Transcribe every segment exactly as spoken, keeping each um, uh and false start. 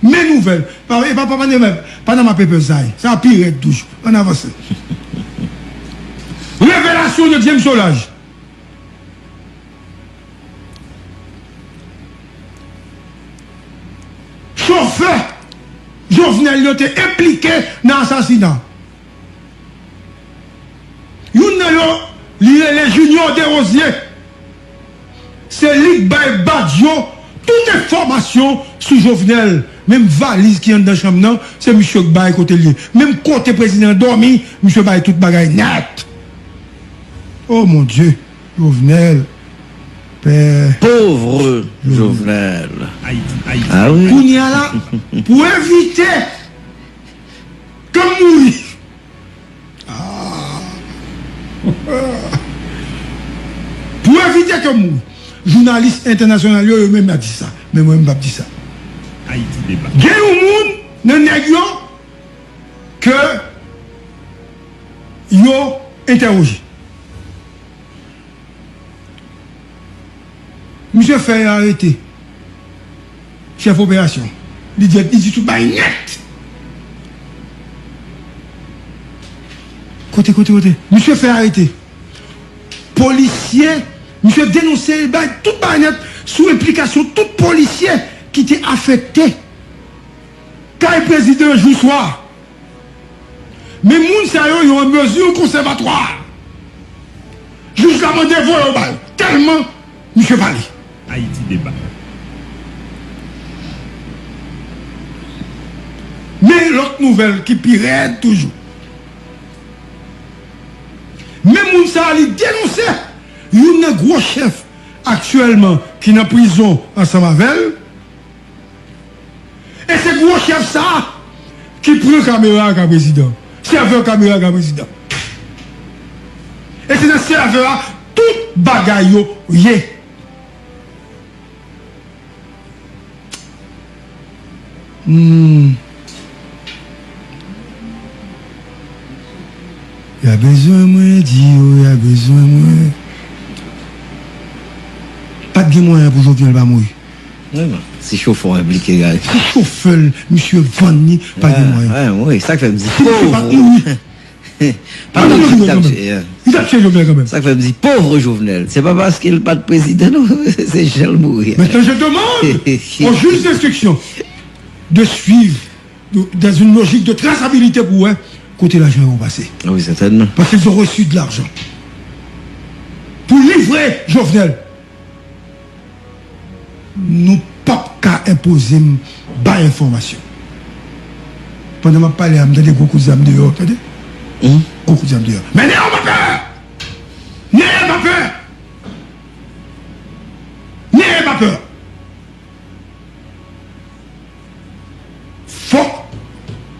Men nouvèl. Pa, e pa, pa, pa, pa, Panama Papers sa ye. Sa pi rèd toujou. Ann avanse. Revelasyon de James Solages. Chofè Jovenel yo te enplike nan asasina. Youn nan yo, li rele Junior Desrosiers. Se li k bay Badio tout enfòmasyon sou Jovenel. Menm valiz ki anndan chanm nan, se misye k bay kote l ye. Menm kote prezidan an dòmi, misye bay tout bagay nèt. Oh mon Dieu, Jovenel, pè. Pauvre Jovenel. Ayiti, Ayiti. Ah oui. Kounye a la, pou evite ke m mouri, ah. Pou evite ke m mouri, jounalis entènasyonal yo, yo menm y ap di sa. Men mwen, m p ap di sa. Ayiti Deba. Gen yon moun nan nèg yo ke yo entèwoje. Misye fè arete chèf operasyon. Li di, li di tout bagay nèt. Kote, kote, kote? Misye fè arete polisye. Misye denonse, bay tout bagay nèt sou enplikasyon tout polisye ki te afekte kay prezidan jou swa. Men moun sa yo, yo an mezi konsèvatwa. Jij la mande voye yo ba l. Tèlman misye pale. Ayiti Deba. Men lòt nouvèl ki pi rèd toujou. Men moun sa a, li denonse youn nan gwo chèf aktyèlman ki nan prizon ansanm avè l. E se gwo chèf sa a ki pran kamera a ka prezidan. Sèvè kamera a ka prezidan. E se nan sèvè a tout bagay yo ye. Hmm. Y a bezwen mwen, di yo, y a bezwen mwen. Pa t gen mwayen pou Jovenel pa mouri. Vrèman, si chofè w enplike, gade. Si chofè l, misye vann li, pa gen mwayen. Wi, sa k fè m di, si misye pa t mouri, pa t mouri kanmenm. Li t ap tiye Jovenel kanmenm. Sa k fè m di, pauvre Jovenel. Se pa paske l pa t prezidan, non. Se jan l mouri. Maintenant, je demande au juge d'instruction de suivre dans une logique de traçabilité pou wè kote lajan yo pase. Ah oui, certainement. Parce qu'ils ont reçu de l'argent pour livrer Jovenel. Nou p ap ka enpoze m bay enfòmasyon. Pandan m ap pale a, m tande gwo kout zam deyò, tande? Gwo kout zam deyò. Men nèg yo pa pè! Nèg yo pa pè! Nèg yo pa pè! Fòk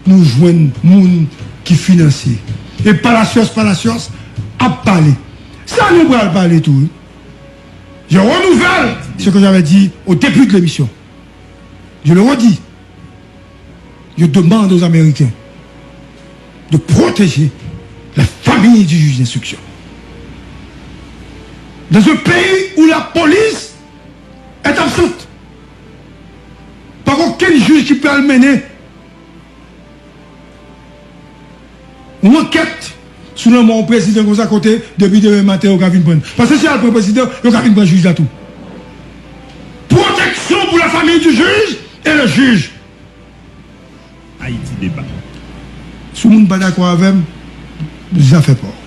nou jwenn moun ki finanse. E Palacios, Palacios ap pale. Sa nou pral pale tou, wi. Je renouvelle ce que j'avais dit au début de l'émission. Je le redis. Je demande aux Américains de protéger la famille du juge d'instruction. Dans un pays où la police est absente, pa gen okenn jij ki pral mennen yon ankèt sou lanmò yon prezidan konsa kote depi demen maten yo ka vin pran l. Paske si y al pran prezidan, yo ka vin pran jij la tou. Protection pour la famille du juge et le juge. Ayiti Deba. Si yon moun pa dakò avè m, zafè pa w.